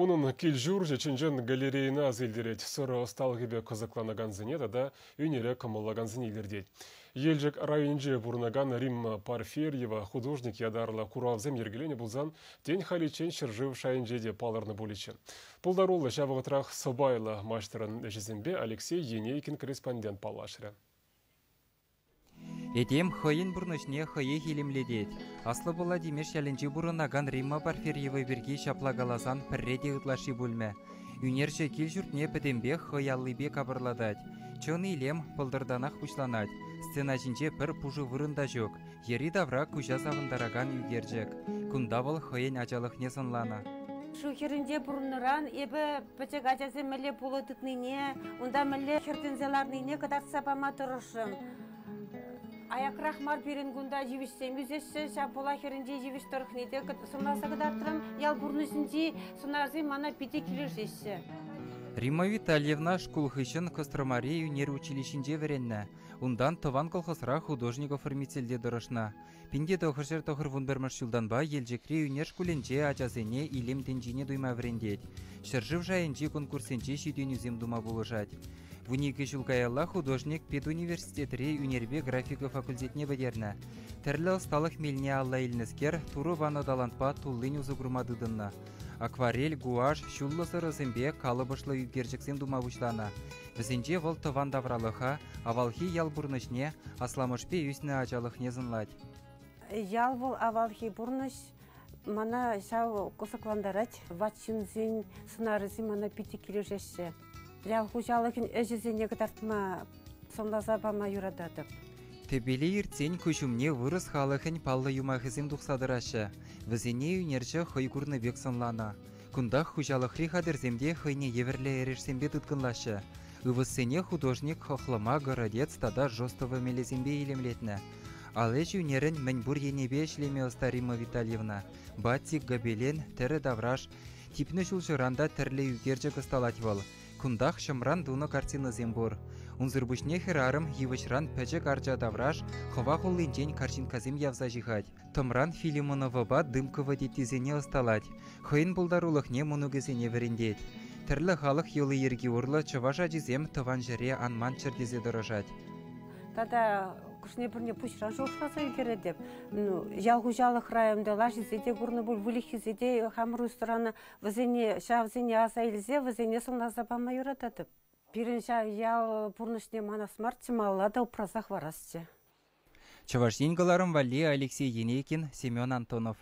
Унӑн кил-ҫурчӗ чӑн-чӑн галерейӑна аса илтерет, сӑрӑ ӑсталӑхӗпе кӑсӑкланакансене тата ӳнере кӑмӑллакансене илӗртет. Елчӗк районӗнче пурӑнакан Римма Парферьева художник ятарлӑ куравсем йӗркеленӗ пулсан, тен, халиччен ҫӗршыв шайӗнче те палӑрнӑ пулӗччӗ. Пултаруллӑ ҫав вӑхӑтрах сӑпайлӑ маҫтӑрӑн ӗҫӗсемпе Алексей Енейкин корреспондент паллашрӗ. Этем хӑйӗн пурнӑҫне хӑех илемлетет. Аслӑ Пӑла Тимеш ялӗнче пурӑнакан Римма Порфирьева пирки ҫапла каласан пӗрре те ытлашши пулмӗ. Ӳнерҫӗ кил-ҫуртне пӗтӗмпех хӑй аллипе капӑрлатать. Чӑн илем пӑлтӑртанах пуҫланать. Сцена ҫинче пӗр пушӑ вырӑн та ҫук. Йӗри-тавра куҫа савӑнтаракан ӳкерчӗк. Кунта вӑл хӑйӗн ачалӑхне сӑнланӑ. Шыв хӗрринче пурӑннӑран эпӗ пӗчӗк ачасем мӗнле пулӑ тытнине, унта мӗнле хӗртӗнсе ларнине кӑтартса пама тӑрӑшрӑм. Аякрах мар пирӗн кунта йывӑҫсем ӳсеҫҫӗ, ҫав пула хӗрринчи йывӑҫ тӑрӑхне те сӑнласа кӑтартрӑм. Ял пурнӑҫӗнчи сӑнарсем мана питӗ килӗшеҫҫӗ. Римма Витальевна шкул хыҫҫӑн Костромари ӳнер училищинче вӗреннӗ. Унтан тӑван колхозра художник-оформительте тӑрӑшнӑ. 1991 ҫултанпа Елчӗкри ӳнер шкулӗнче ачасене илем тӗнчине туйма вӗрентет, ҫӗршыв шайӗнчи конкурссенче ҫитӗнӳсем тума пулӑшать. 12 ҫул каялла художник педуниверситетри ӳнерпе графика факультетне пӗтернӗ. Тӗрлӗ ӑсталӑх мелне алла илнӗскер Турӑ панӑ талантпа туллин усӑ курма тытӑннӑ. Акварель, гуашь, ҫуллӑ сӑрӑсемпе калӑпӑшлӑ ӳкерчӗксем тума пуҫланӑ. Вӗсенче вӑл тӑван тавралӑха, авалхи ял пурнӑҫне, асламӑшпе ӳснӗ ачалӑхне сӑнлать. Ял вӑл авалхи пурнӑҫ мана ҫав кӑсӑклантарать. Ват ҫынсен сӑнарӗсем мана питӗ килӗшеҫҫӗ. Ял хуҫалӑхӗн ӗҫӗсене кӑтартма, сӑнласа пама юрататӑп. Тӗпеле иртсен куҫ умне вырӑс халӑхӗн паллӑ юмахӗсем тухса тӑраҫҫӗ. Вӗсене ӳнерҫӗ хӑй курнӑ пек сӑнланӑ. Кунтах хуҫалӑхри хатӗрсем те хӑйне евӗрлӗ эрешсемпе тыткӑнлаҫҫӗ. Ывӑссене художник хӑхлӑма, городец тата жостово мелӗсемпе илемлетнӗ. Ал ӗҫ ӳнерӗн мӗнпур енӗпе ӗҫлеме ӑста Римма Витальевна. Батик, гобелен, тӗрӗ тавраш, типнӗ ҫулҫӑран та тӗрлӗ ӳкерчӗк ӑсталать вӑл. Кунтах ҫӑмран тунӑ картинӑсем пур. Унсӑр пуҫне хӗрарӑм йывӑҫран пӗчӗк арча тавраш, хӑва хуллинчен карҫинккасем явса ҫыхать. Тӑмран Филимоновӑпа Дымкова теттисене ӑсталать, хӑйӗн пултарулӑхне мӑнукӗсене вӗрентет. Тӗрлӗ халӑх йӑли-йӗрки урлӑ чӑваш ачисем тӑван ҫӗре ан манччӑр тесе тӑрӑшать. Тата кӑшне-пӗрне пуҫран шухӑшласа ӳкеретӗп. Ну, ял хуҫалӑх районта лашисене те курнӑ пуль, выльӑххисене те хамӑр устранӑ. Вӗсене, ҫавсене аса илсе вӗсене сӑнласа пама юрататӑп. Пирӗн ҫав ял пурнӑҫне манас марччӗ, малалла та упраса хӑварасчӗ. Чӑваш Ен кӑларӑм валли Алексей Енейкин, Семен Антонов.